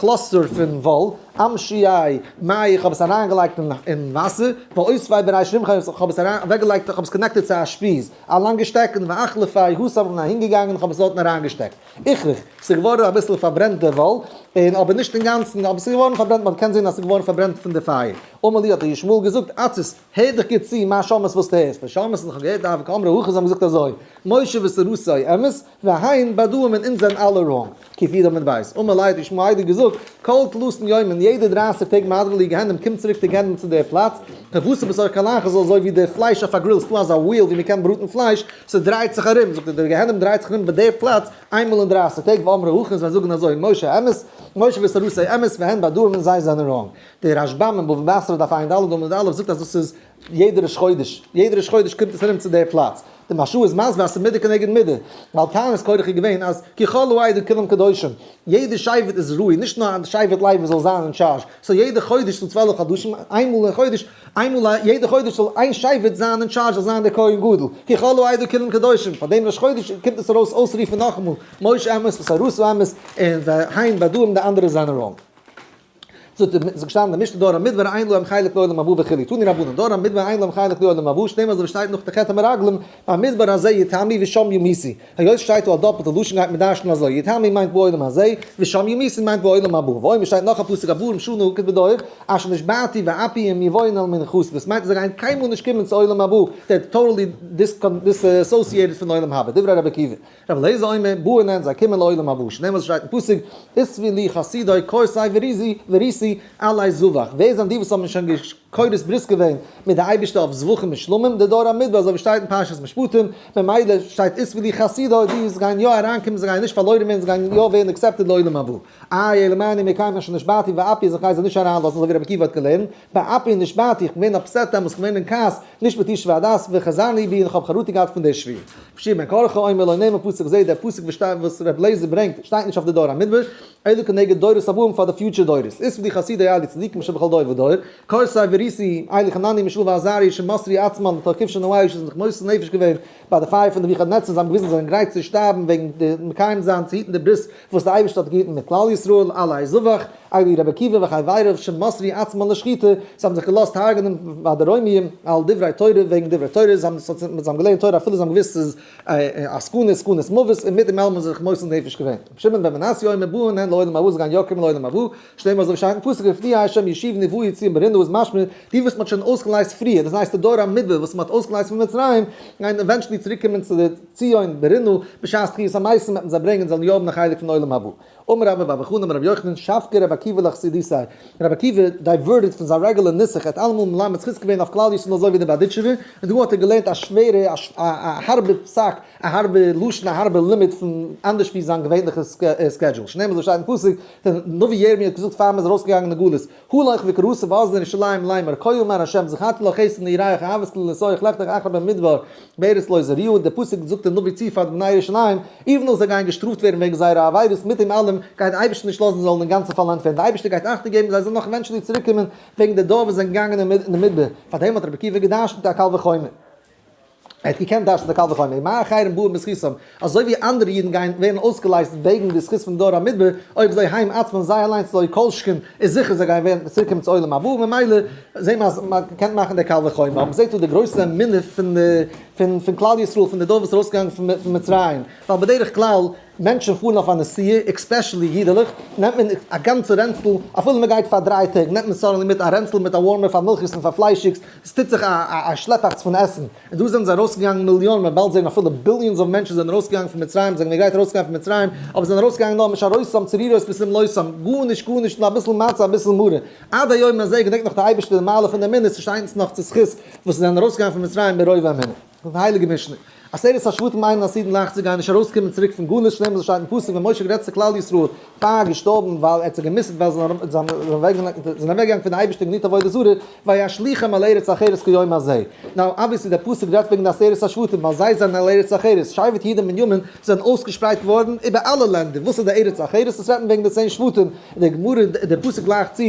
A: cluster פון וואל, אמשיתיה מיא איך האב עס אריינגעלייגט אין וואסער, ואותביה בריש רומחא איך האב עס אוועקגעלייגט איך האב עס connected צו א שפיז, א לאנגע שטעקן, ואחלפתיה התם איך בין אהינגעגאנגען איך האב עס דארטן אריינגעשטעקט. איחריך, ס'איז געווארן אביסל פארברענט די וואל, און אבער נישט אינגאנצן, אבער ס'איז געווארן פארברענט, מען קען זען אז ס'איז געווארן פארברענט פון די פייער. אמר לי האט ר' ישמעאל געזאגט, עצית, הער דיך גוט צו, מה שמעת וואס דו הערסט, ושמעת און איך האב געהערט דהוו קאמרי הכי זיי האבן געזאגט אזוי, משה ותורתו אמת, והן בדאים און אונז זענען אלע wrong. קי"ד עמוד ב'. אמר ליה האט ר' ישמעאל געזאגט, כל תלתין יומין, יעדע דרייסיג טעג מהדרא להו גיהנום קומט צוריק די גיהנום צו דער פלאץ, כבשר בתוך קלחת אזוי ווי די פלייש אויף א grill, ס'דא אזא wheel ווי מ'קען בראטן פלייש, ס'דרייט זיך ארום, זאגט ער, דער גיהנום דרייט זיך ארום ביי דער פלאץ איינמאל אין דרייסיג טעג, ואמרי הכי זיי זאגן אזוי, משה אמת, משה ותורתו אמת, והן בדאים און זיי זענען wrong. דער רשב"ם אין בבא בתרא דף ע"ד עמוד א' זאגט אז דאס איז יעדע ראש חודש, יעדע ראש חודש קומט עס ארום צו דער פלאץ. די מהרש"א איז מסביר אז ס'איז מידה כנגד מידה, ווייל טענת קרח איז געווען אז כי כל העדה כולם קדושים, יעדע שבט איז ראוי, נישט נאר א שבט לוי זאל זיין אין טשארזש, so יעדע חודש צו 12 חדשים, איינמאל אין חודש, איינמאל א יעדע חודש זאל איין שבט זיין אין טשארזש זאל זיין דער כהן גדול, כי כל העדה כולם קדושים, פאר דעם ראש חודש קומט עס ארויס אויסרופן נאכאמאל משה אמת ותורתו אמת און והן בדאים די אנדערע זענען wrong. זאגט די איז געשטאנען די משנה דור המדבר אין להם חלק לעולם הבא וכו' תנו רבנן דור המדבר אין להם חלק לעולם הבא שנאמר אזוי ווי שטייט נאך די חטא המרגלים במדבר הזה יתמו ושם ימותו היות שטייט דא א דאפלטע לשון גייט מען דרש'נען אזוי יתמו מיינט בעולם הזה ושם ימותו מיינט בעולם הבא ואומר שטייט נאך א פסוק ארבעים שנה אקוט בדור אשר נשבעתי באפי אם יבואון אל מנוחתי דאס מיינט אז זיי גייען קיינמאל נישט קומען צו עולם הבא they're totally disassociated פון עולם הבא דברי רבי עקיבא. רבי אליעזר אומר, באין הן, זיי קומען לעולם הבא, שנאמר שטייט אין פסוק, אספו לי חסידי כורתי וריתי עלי זבח, ווער זענען די וואס האבן שוין כורת ברית געווען מיט די אייבערשטער אויף זבחים און שלמים, די דור המדבר, אזוי ווי שטייט אין פרשת משפטים, ממילא שטייט אספו לי חסידי, די וואס גייען יא אריינקומען, זיי גייען נישט פארלוירן ווערן, זיי גייען יא ווערן accepted לעולם הבא. איי אלא מאי אני מקיים אשר נשבעתי באפי, אז איך גיי זיי נישט אריינלאזן, אזוי ווי רבי עקיבא האט געלערנט, באפי נשבעתי, איך בין געווען upset דעמאלס, איך בין געווען אין כעס, נשבעתי שבועת וחזרתי בי און איך האב חרטה געהאט פון די שבועה. רבי יהושע בן קרחה אומר לא נאמר פסוק זה, דער פסוק וואס רבי אליעזר ברענגט שטייט נישט אויף די דור המדבר, אלא כנגד דורות הבאים פאר די future דורות. אספו לי חסידי אלו צדיקים שבכל דור ודור, כורתי וריתי אלו חנניה מישאל ועזריה שמסרו עצמן לתוך כבשן האש זיי זענען זיך מוסר נפש געווען ביי די פייער פון נבוכדנצר, זיי האבן געוויזן זיי זענען גרייט צו שטארבן וועגן די מקיים זיין צו היטן די ברית וואס די אייבערשטער האט געהיטן מיט כלל ישראל, עלי זבח, אלו רבי עקיבא וחבריו שמסרו עצמן לשחיטה, זיי האבן זיך געלאזט הרג'נען ביי די רוימיים על דברי תורה, וועגן דברי תורה, זיי האבן געלערנט תורה אפילו זיי האבן געוואוסט ס'איז א סכנה, סכנת מוות, און מיט דעם אלעם האבן זיי זיך מוסר נפש געווען. רבי שמעון בן מנסיא אומר באין הן לעולם הבא, זיי גייען יא קומען לעולם הבא, שנאמר אזוי ווי שטייט אין פסוק לפני ה' ישובון ובאו ציון ברינה איז משמע די וואס מ'האט שוין אויסגעלייזט פריער, דאס הייסט די דור המדבר וואס מ'האט אויסגעלייזט פון מצרים, גייען eventually צוריק קומען צו די ציון ברינה, בשעת תחיית המתים וועט מען זיי ברענגען זאלן יא האבן א חלק פון עולם הבא. אמר רבה בר בר חנה אמר רבי יוחנן, שבקה רבי עקיבא לחסידותיה, רבי עקיבא diverted פון זיין רעגולער נוסח, ער האט אלעמאל מלמד זכות געווען אויף כלל ישראל אזוי ווי די בארדיטשובער, און דא האט ער געלערנט א שווערע, א הארבע פסק, א הארבע לשון, א הארבע לימוד פון אנדערש ווי זיין געווענליכע schedule, שנאמר אזוי שטייט אין פסוק, דער נביא ירמי' האט געזאגט פאר מען איז ארויסגעגאנגען אין גלות, הלוך וקראת באזני ירושלים לאמר כה אמר ה' זכרתי לך חסד נעוריך אהבת כלולותיך לכתך אחרי במדבר בארץ לא זרועה, דער פסוק זאגט דער נביא צו פאר די בני ירושלים, even though זיי גייען געשטראפט ווערן וועגן זייערע עבירות, מיט דעם אלעם גייט דער אייבערשטער נישט לאזן זיי זאלן אינגאנצן פארלענדט ווערן, דער אייבערשטער גייט אכטונג געבן זיי זאלן נאך eventually צוריקקומען וועגן די דור וואס זענען געגאנגען אין די מדבר, פארדעם האט רבי עקיבא גע'דרש'נט א קל וחומר. ער האט געקענט דרש'נען די קל וחומר, מה אחרים באין בזכותם, אזוי ווי אנדערע אידן גייען ווערן אויסגעלייזט וועגן די זכות פון דור המדבר, אויב זיי הם עצמם זיי אליינס לא כל שכן, איז זיכער זיי גייען ווערן צוריק קומען צו עולם הבא, ממילא זעהט מען אז מען קען מאכן די קל וחומר, אבער מען זעהט דא די גרויסע אמונה פון פון פון כלל ישראל פון די דור וואס איז ארויסגעגאנגען פון מצרים, ווייל בדרך כלל מענטשן פארן אויף א נסיעה, especially אידעלעך, נעמט מען א גאנצע רענצל, אפילו מען גייט פאר 3 טעג נעמט מען suddenly מיט א רענצל מיט א warmer פאר מילכיגס און פאר פליישיגס, עס טוט זיך א שלעפאכץ פון עסן, און דא זענען זיי ארויסגעגאנגען מיליאנען, מען באלד זען אפילו billions of מענטשן זענען ארויסגעגאנגען פון מצרים, זיי זענען גרייט ארויסצוגיין פון מצרים, אבער זענען ארויסגעגאנגען נאר משארותם צרורות בשמלותם, גארנישט גארנישט נאר אביסל מצה אביסל מרור, עד היום הזה געדענקט נאך דער אייבערשטער די מעלה פון די אמונה, ס'שטייט אונז נאך צו זכות וואס זיי זענען ארויסגעגאנגען פון מצרים ברוב האמונה. די הייליגע משנה. עשרת השבטים אינן עתידין לחזור גייען נישט ארויסקומען צוריק פון גלות שנאמר אזוי שטייט אין פסוק ווען משה האט גערעדט צו כלל ישראל פאר געשטארבן ווייל ער האט זיי גע'מוסר'ט ווייל זיי זענען אוועקגעגאנגען פון די אייבערשטער געדינט עבודה זרה וישליכם אל ארץ אחרת כיום הזה. now obviously דער פסוק רעדט וועגן די עשרת השבטים ווייל זיי זענען אל ארץ אחרת, שבט יהודה און בנימין זענען אויסגעשפרייט געווארן איבער אלע לענדער, וואס איז די ארץ אחרת? עס רעדט מען וועגן די 10 שבטים, די גמרא דער פסוק גלייכט צו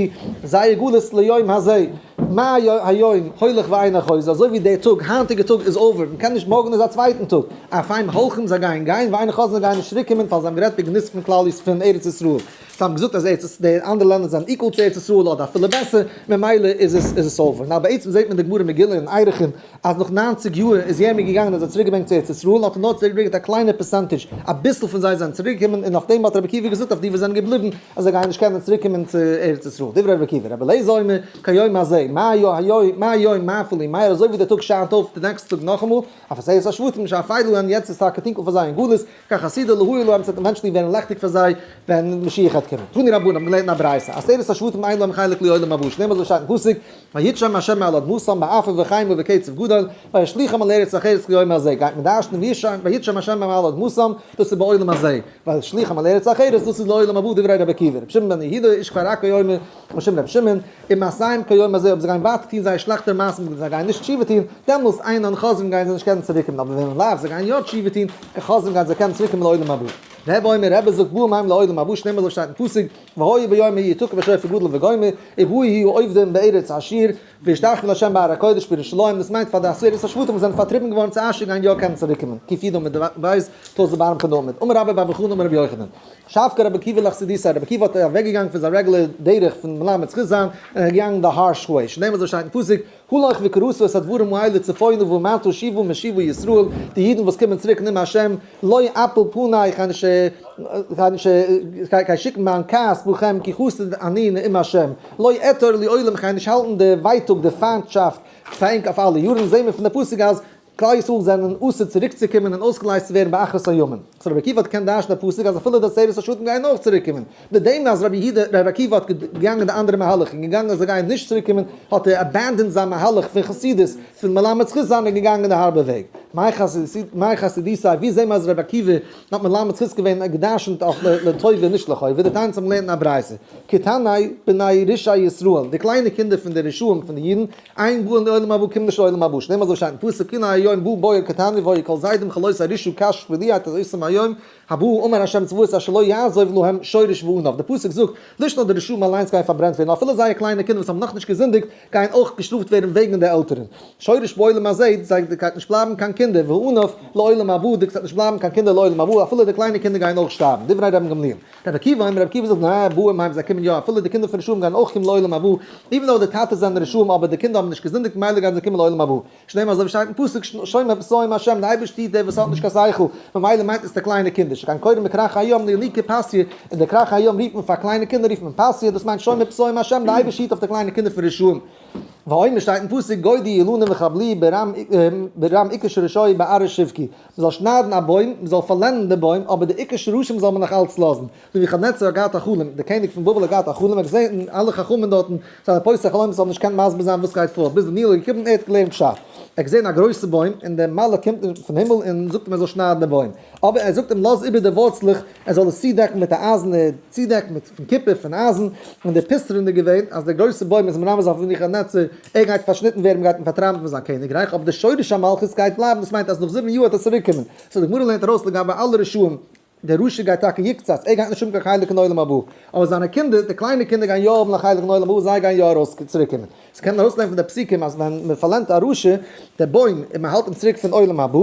A: זייער גלות ליום הזה. מה היום הולך ואינו חוזר, אזוי ווי דער טאג, היינטיגע טאג איז over, מען קען נישט מארגן איז א צווייטן טאג, אף הם הולכים זיי גייען גיין, ואינם חוזרים זיי גייען נישט צוריק קומען, ווייל זיי האבן גערעדט בגנות פון כלל ישראל פון ארץ ישראל, זיי האבן געזאגט אז ארץ די אנדערע לענדער זענען equal צו ארץ ישראל אדער אפילו בעסער, ממילא איז עס איז עס over. נאר בעצם זעט מען די גמרא מגילה אין ערכין אז נאך 90 יאר איז ירמי' געגאנגען און זיי צוריק געברענגט צו ארץ ישראל, האט ער נאר צוריק געברענגט א קליינע percentage, אביסל פון זיי זענען צוריק געקומען, און אויף דעם האט רבי עקיבא געזאגט אויף די וואס זענען געבליבן אז זיי גייען נישט קענען צוריק קומען צו ארץ ישראל. דברי רבי עקיבא, רבי אליעזר אומר, כיום הזה, מה היום, מה היום מאפיל ומאיר, אזוי ווי דער טאג שיינט אויף די next טאג נאכאמאל, אף עשרת השבטים שאפילה הן יעצט איז טאקע טונקל פאר זיי אין גלות, כך עתידא להאיר להם, ס'וועט eventually ווערן לעכטיג פאר זיי ווען משיח וועט קומען. קומען. תנו רבנן האבן געלערנט אין א ברייתא, עשרת השבטים אין להם חלק לעולם הבא, שנאמר אזוי שטייט אין פסוק, ויתשם ה' מעל אדמתם באפו ובחמה ובקצף גדול, וישליכם אל ארץ אחרת כיום הזה, גייט מען דרש'נען ויתשם ה' מעל אדמתם, דאס איז בעולם הזה, וישליכם אל ארץ אחרת, דאס איז לעולם הבא, דברי רבי עקיבא, רבי שמעון בן יהודה, איש כפר עכו אומר, בשם רבי שמעון, אם מעשיהם כיום הזה, אויב זיי גייען ווייטער טון זייער שלעכטע מעשים און זיי גייען נישט תשובה טון, דעמאלס אינן חוזרים גייען זיי נישט קענען צוריק קומען, אבער ואם לאו, זיי גייען יא תשובה טון, חוזרים גייען זיי קענען צוריק קומען לעולם הבא. רבי אומר, רבי זאגט באים הם לעולם הבא, שנאמר אזוי שטייט אין פסוק, והיה ביום ההוא יתקע בשופר גדול וגומר, ובאו יהיו עובדים בארץ אשור, וישתחוו לה' בהר הקודש בירושלים, דאס מיינט פאר די עשרת השבטים וואס זענען פארטריבן געווארן צו אשור גייען יא קענען צוריק קומען, קיף עמוד בית, תוס' בארם פון עמוד, אמר רבה בר בר חנה אמר רבי יוחנן. שבקה רבי עקיבא לחסידותיה, רבי עקיבא האט אוועקגעגאנגען פון זיין רעגולער דרך פון מלמד זכות זיין, און ער איז געגאנגען די harsh way, שנאמר אזוי שטייט אין פסוק, הלוך וקראת את הדברים האלה צפונה ואמרת שובה משובה ישראל, די אידן וואס קומען צוריק נאום השם, לא אפיל פני, איך גיי נישט גיי שיקן מיין כעס בכם כי חסיד אני נאום השם, לא אעתור לעולם, איך גיי נישט האלטן די ווייטאג די פיינטשאפט פאר ענק אויף אלע יארן, זעהן מיר פון די פסוק אז כלל ישראל זענען אסור צוריקצוקומען און אויסגעלייזט צו ווערן באחרית הימים. סאו רבי עקיבא האט געקענט דרש'ן די פסוק אז אפילו די עשרת השבטים גייען אויך צוריקקומען. מיט דעם אז רבי יהודה, רבי עקיבא האט געגאנגען די אנדערע מהלך און געגאנגען אז זיי גייען נישט צוריקקומען, האט ער abandoned זיין מהלך פון חסידות, פון מלמד זכות זיין און געגאנגען די הארבע וועג. מאי חסידותיה, ווי זעהן מיר אז רבי עקיבא האט מלמד זכות געווען און געדרש'נט אויף לטובה נישט לחובה, דתניא צום לערנען א ברייתא. קטני בני רשעי ישראל, די קליינע קינדער פון די רשעים פון די אידן, אין באין לעולם הבא קומט נישט לעולם הבא, שנאמר אזוי שטייט אין פסוק הנה היום בא בוער קטני והיה כל זדים כלות הרשעה קש וליאת אותם היום הבא אמר ה' צבאות אשר לא יעזוב להם שורש וענף, די פסוק זאגט נישט נאר די רשעים אליינס גייען פארברענט ווערן נאר אפילו זייער קליינע קינדער וואס האבן נאכנישט געזינדיגט גייען אויך געשטראפט ווערן וועגן די עלטערן, שורש בעולם הזה, זיי גייט נישט בלייבן קיין קינדער, וענף לעולם הבא, די ס'וועט נישט בלייבן קיין קינדער לעולם הבא, אפילו די קליינע קינדער גייען אויך שטארבן, דברי רבן גמליאל. רבי עקיבא אומר, רבי עקיבא זאגט, ניין, באים הם, זיי קומען יא, אפילו די קינדער פון רשעים גייען אויך קומען לעולם הבא, even though די טאטעס זענען רשעים אבער די קינדער האבן נישט געזינדיגט ממילא גייען זיי קומען לעולם הבא. שנאמר אזוי ווי שטייט אין פסוק, שומר פתאים השם, די אייבערשטער היט דער וואס האט נישט קיין שכל, ממילא מיינט עס די קליינע קינדער, שכן קורין בכרך הים לינוקא פסיא, און די כרך הים רופט מען פאר קליינע קינדער רופט מען פסיא, דאס מיינט שומר פתאים השם, די אייבערשטער היט אויף די קליינע קינדער פון רשעים. ואומר שטייט אין פסוק, גודעו אילנים וחבלוהו ברם עיקר שרשיו בערה שבקו. מען זאל שניידן א בוים, מען זאל פארלענדן די בוים, אבער די עיקר שרשים זאל מען נאך אלץ לאזן. נבוכדנצר האט געהאט א חלום, דער קעניג פון בבל האט געהאט א חלום, ער האט געזען אלע חכמים דארטן, זיינע פותרי חלומות האבן נישט געקענט מסביר זיין וואס גייט פאר, ביז דניאל איז געקומען און ער האט געלערנט פשט. ער האט געזען א גרויסע בוים, און דער מלאך קומט פון הימל און זאגט אים ער זאל שניידן די בוים, אבער ער זאגט אים לאז איבער די ווארצלעך, ער זאל עס צודעקן מיט א אייזענע צודעק מיט פון קופער פון אייזן, און דער פתרון איז געווען אז דער גרויסער בוים איז מרמז אויף נבוכדנצר, ער גייט פארשניטן ווערן, מ'גייט אים פארטרייבן פון זיין קעניגרייך, אבער דער שורש המלכות גייט בלייבן, דאס מיינט אז נאך 7 יאר וועט ער צוריק קומען. סאו די גמרא לערנט ארויס לגבי אלע רשעים, דער רשע גייט טאקע יקצץ, ער גייט נישט האבן קיין חלק אין עולם הבא, אבער זיינע קינדער, די קליינע קינדער גייען יא האבן א חלק אין עולם הבא, זיי גייען יא ארויס צוריק קומען. סאו קען מען ארויסלערנען פון די פסוקים אז ווען מ'פארלענדט א רשע, דער בוים, און מ'האלט אים צוריק פון עולם הבא,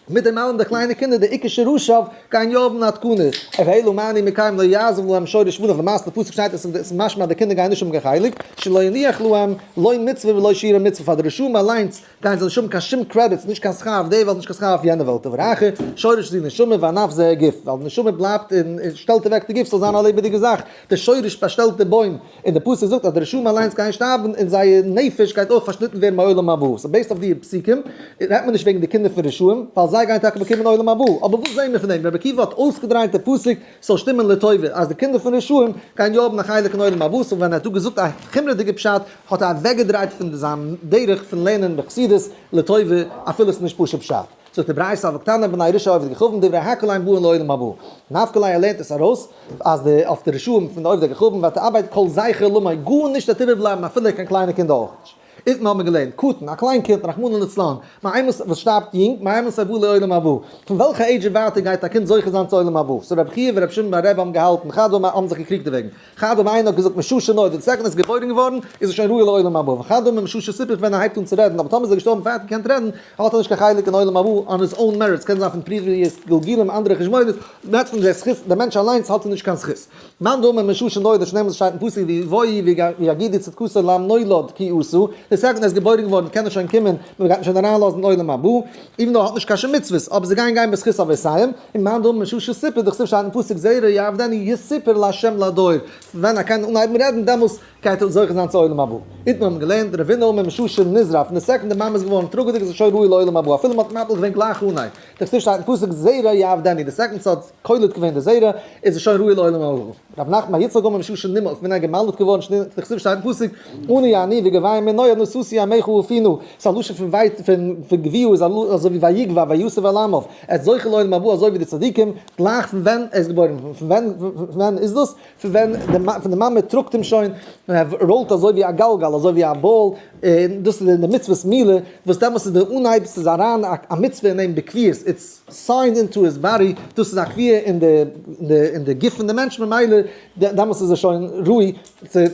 A: מיט דעם אלעם די קליינע קינדער די עיקר שרשיו גייען יא האבן א תקנה, ואלא מה אני מקיים לא יעזוב להם שורש וענף, למעשה די פסוק שטייט עס איז משמע אז די קינדער גייען נישט האבן קיין חלק, שלא יניח להם לא מצוה ולא שירי מצוה, פאר די רשעים אליינס גייען זיי נישט האבן קיין שום credits, נישט קיין שכר אויף די וועלט נישט קיין שכר אויף יענע וועלט, דבר אחר, שורש זו נשמה וענף זה הגוף, ווייל די נשמה בלייבט און שטעלט אוועק די גוף ס'זאל זיין א לעבעדיגע זאך, די שורש באשטעלט די בוים, און די פסוק זאגט אז די רשעים אליינס גייען שטארבן און זייער נפש גייט אויך פארשניטן ווערן מעולם הבא, so based אויף די פסוקים רעדט מען נישט וועגן די קינדער פון רשעים, ווייל זיי גייען טאקע באקומען עולם הבא, אבער וואס זעהן מיר פון דעם? רבי עקיבא האט אויסגעדרייט די פסוק ס'זאל שטימען לטובה אז די קינדער פון רשעים גייען יא האבן א חלק אין עולם הבא, so ווען ער האט דא געזאגט א חומרה'דיגע פשט האט ער אוועקגעדרייט פון זיין דרך פון לערנען בחסידות לטובה אפילו ס'איז נישט פשוט פשט. זאגט די ברייתא אבל קטני בני רשעי עובדי כוכבים דברי הכל אין באין לעולם הבא. נפקא ליה ער לערנט עס ארויס אז די אויף די רשעים פון די עובדי כוכבים ותאבד כל זכר למו גארנישט וועט איבערבלייבן אפילו קיין קליינע קינדער אויך נישט. איתמר האט מען געלערנט, קטן, א קליין קינד רחמנא לצלן, מאימתי וואס שטארבט יונג, מאימתי בא לעולם הבא. פון וועלכע עידזש און ווייטער גייט א קינד זוכה זיין צו עולם הבא? so רבי חייא ורבי שמעון בר רבי האבן געהאלטן, חד אמר האבן זיך געקריגט דערוועגן. חד אמר איינער האט געזאגט משעה שנולד, די second איז געבוירן געווארן, איז ער שוין ראוי לעולם הבא, וחד אמר משעה שסיפר ווען ער הייבט אן צו רעדן, אבער טאמער איז ער געשטארבן פאר ער האט געקענט רעדן, האט ער נישט קיין חלק אין עולם הבא on his own merits, קען זיין פון previous גלגולים אנדערע חשבונות, מען רעדט פון די זכות, דער מענטש אליינס האט נישט קיין זכות. מאן דאמר משעה שנולד, שנאמר עס שטייט אין פסוק ויבואו ויגידו צדקתו לעם נולד כי עשו, דאס די second ער איז געבוירן געווארן קען ער שוין קומען, מען גייט אים שוין אריינלאזן אין עולם הבא, even though ער האט נישט קיין שום מצוות, אבער זיי גייען גיין בזכות אבותיהם, און מאן דאמר משעה שסיפר, דכתיב שטייט אין פסוק זרע יעבדנו יסופר לה' לדור, ווען ער קען אנהייבן רעדן דעמאלס גייט ער זוכה זיין צו עולם הבא. איתמר האבן געלערנט, רב הונא אמר משעה שנזרעה, פון די second די מאמע איז געווארן טראגעדיג איז ער שוין ראוי לעולם הבא, אפילו מען האט מפיל געווען גלייך אנהייב, דכתיב שטייט אין פסוק זרע יעבדנו, די second ס'האט קולט געווען די זרע, איז ער שוין ראוי לעולם הבא. רב נחמן בר יצחק אמר משעה שנימול, פון ווען ער געמל'ט געווארן, דכתיב שטייט אין פסוק עני אני וגבהי מנוער נשאתי עמך אפינה, ס'איז א לשון פון ווייט פון גביהו איז אזוי ווי ויגבה ויסב אל עמיו, ער איז זוכה לעולם הבא אזוי ווי די צדיקים, גלייך פון ווען ער איז געבוירן, פון ווען איז דאס? פון ווען די מאמע טראגט אים שוין, און ער ראולט אזוי ווי א גלגל, אזוי ווי א ball, און דאס איז די מצוות מילה, וואס דעמאלטס איז די אנהייב, ס'איז אריין א מצוה אין אים בקביעות, it's signed into his body, דאס איז א קביעה אין די גוף פון די מענטש, ממילא דעמאלטס איז ער שוין ראוי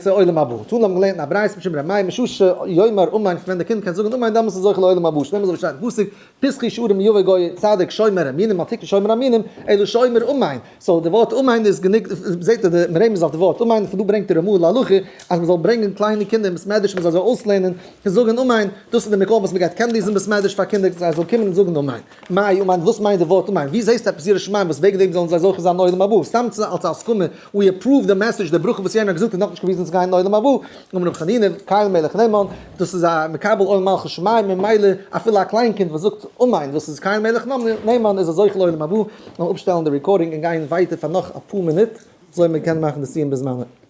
A: צו עולם הבא. תנא האבן געלערנט אין א ברייתא משום ר' מאיר משעה שיאמר אמן, פון ווען די קינד קען זאגן אמן, דעמאלטס איז זוכה לעולם הבא, שנאמר אזוי ווי שטייט אין פסוק, פתחו שערים יבא גוי צדיק שומר אמונים אל תקרי שומר אמונים אלא שומר אמן, so די ווארט אמן איז גענוג, זעט ער די מרמז אויף די ווארט אמן, פון דא ברענגט דער רמ"א להלכה אז מען זאל ברענגען קליינע קינדער אין בית מדרש מען זאל זיי אויסלערנען צו זאגן אמן, דאס איז די מקור וואס מען גייט candies אין בית מדרש פאר קינדער זיי זאלן קומען און זאגן אמן. מאי אמן וואס מיינט די ווארט אמן? ווי זעסטו עפעס יראת שמים וואס וועגן דעם זאלן זיי זוכה זיין לעולם הבא? סתם אלס א הסכמה, we approve the message, די ברכה וואס יענער האט געזאגט איז נאכנישט געוויזן צו גיין לעולם הבא, אמר רבי חנינא, קל מלך נאמן, דאס איז א מקבל עול מלכות שמים, ממילא אפילו א קליין קינד וואס זאגט אמן, וואס איז קל מלך נאמן, איז א זוכה לעולם הבא. לאמיר אפשטעלן די recording און גיין ווייטער פאר נאך אפאר מינוט, אזוי מען קען מאכן די סיום בזמנו.